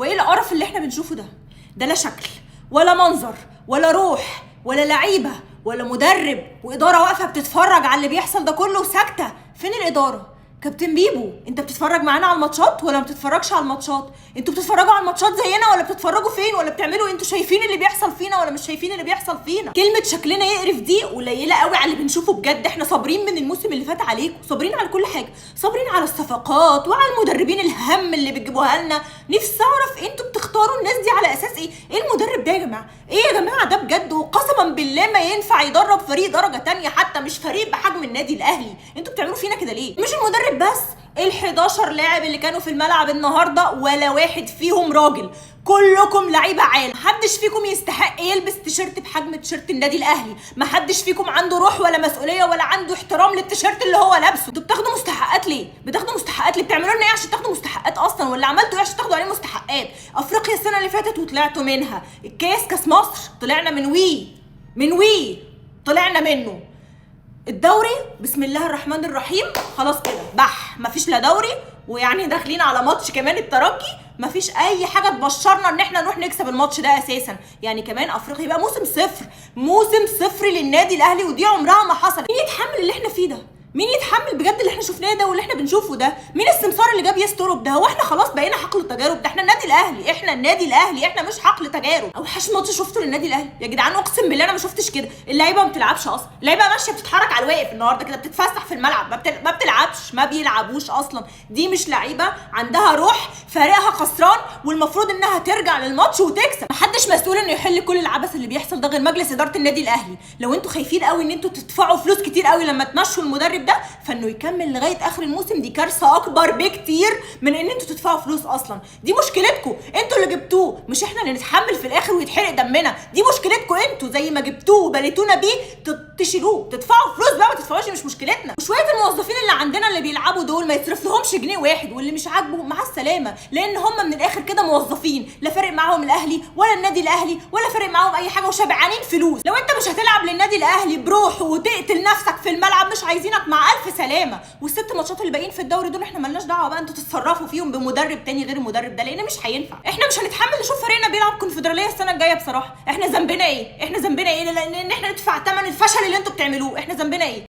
وايه القرف اللي احنا بنشوفه ده؟ ده لا شكل ولا منظر ولا روح ولا لعيبة ولا مدرب، واداره واقفة بتتفرج على اللي بيحصل ده كله وساكته. فين الادارة؟ كابتن بيبو، انت بتتفرج معانا على الماتشات ولا ما بتتفرجش على الماتشات؟ انتوا بتتفرجوا على الماتشات زينا ولا بتتفرجوا فين ولا بتعملوا؟ انتوا شايفين اللي بيحصل فينا ولا مش شايفين اللي بيحصل فينا؟ كلمة شكلنا يقرف دي قليله قوي على اللي بنشوفه بجد. احنا صابرين من الموسم اللي فات عليكم، صابرين على كل حاجة، صابرين على الصفقات وعلى المدربين الهم اللي بتجيبوها لنا. نفسي اعرف انتوا بتختاروا الناس دي على اساس ايه؟ ايه المدرب ده يا جماعة؟ ايه يا جماعة ده بجد؟ وقسما بالله ما ينفع يدرب فريق درجه تانية، حتى مش فريق بحجم النادي الاهلي. انتوا بتعملوا فينا كده ليه؟ مش المدرب بس، ال11 لاعب اللي كانوا في الملعب النهارده ولا واحد فيهم راجل، كلكم لعيبة عال، محدش فيكم يستحق يلبس تيشيرت بحجم تيشيرت النادي الاهلي، محدش فيكم عنده روح ولا مسؤولية ولا عنده احترام للتيشيرت اللي هو لابسه. انتوا بتاخدوا مستحقات ليه؟ بتاخدوا مستحقات ليه؟ بتعملوا لنا ايه عشان تاخدوا مستحقات اصلا؟ ولا عملتوا ايه عشان تاخدوا عليه مستحقات؟ افريقيا السنة اللي فاتت وطلعتوا منها، الكاس كاس مصر طلعنا من وي، من وي طلعنا منه، الدوري بسم الله الرحمن الرحيم خلاص كده بح، مفيش لا دوري، ويعني داخلين على ماتش كمان الترجي، مفيش اي حاجة تبشرنا ان احنا نروح نكسب الماتش ده اساسا. يعني كمان افريقيا يبقى موسم صفر، موسم صفر للنادي الاهلي، ودي عمرها ما حصلت. مين يتحمل اللي احنا فيه ده؟ مين يتحمل بجد اللي احنا شفناه ده واللي احنا بنشوفه ده؟ مين السمسار اللي جاب يستروب ده؟ هو احنا خلاص بقينا حقل تجارب؟ ده احنا النادي الاهلي، احنا النادي الاهلي، احنا مش حقل تجارب. اوحش ماتش شفته للنادي الاهلي يا جدعان، اقسم بالله انا ما شفتش كده. اللعيبة ما بتلعبش اصلا، اللعيبة ماشية بتتحرك على الواقف النهارده كده، بتتفسح في الملعب، ما بتلعبش، ما بيلعبوش اصلا. دي مش لعيبة عندها روح، فريقها خسران والمفروض انها ترجع للماتش وتكسب. محدش مسؤول انه يحل كل العبث اللي بيحصل ده غير مجلس ادارة النادي الاهلي. لو انتوا خايفين قوي ان انتوا تدفعوا فلوس كتير قوي لما تمشوا المدرب ده، فانه يكمل لغاية اخر الموسم دي كارثة اكبر بكتير من ان انتوا تدفعوا فلوس اصلا. دي مشكلتكم انتوا اللي جبتوه، مش احنا اللي نتحمل في الاخر ويتحرق دمنا. دي مشكلتكم انتوا، زي ما جبتوه وبليتونا بيه تشيلوه، تدفعوا فلوس بقى ما تدفعوش مش مشكلتنا. وشوية الموظفين اللي عندنا اللي بيلعبوا دول ما يصرف لهمش جنيه واحد، واللي مش عاجبه مع السلامة، لان هم من الاخر كده موظفين، لا فارق معاهم الاهلي ولا النادي الاهلي ولا فارق معاهم اي حاجة، وشبعانين فلوس. لو انت مش هتلعب للنادي الاهلي بروح وتقتل نفسك في الملعب مش عايزينك، مع الف سلامه. والست ماتشات اللي باقيين في الدوري دول احنا مالناش دعوه بقى، انتوا تتصرفوا فيهم بمدرب تاني غير المدرب ده، لان مش هينفع. احنا مش هنتحمل نشوف فريقنا بيلعب كونفدراليه السنة الجاية بصراحة. احنا ذنبنا ايه؟ احنا ذنبنا ايه؟ لان احنا ندفع ثمن الفشل اللي انتوا بتعملوه. احنا ذنبنا ايه؟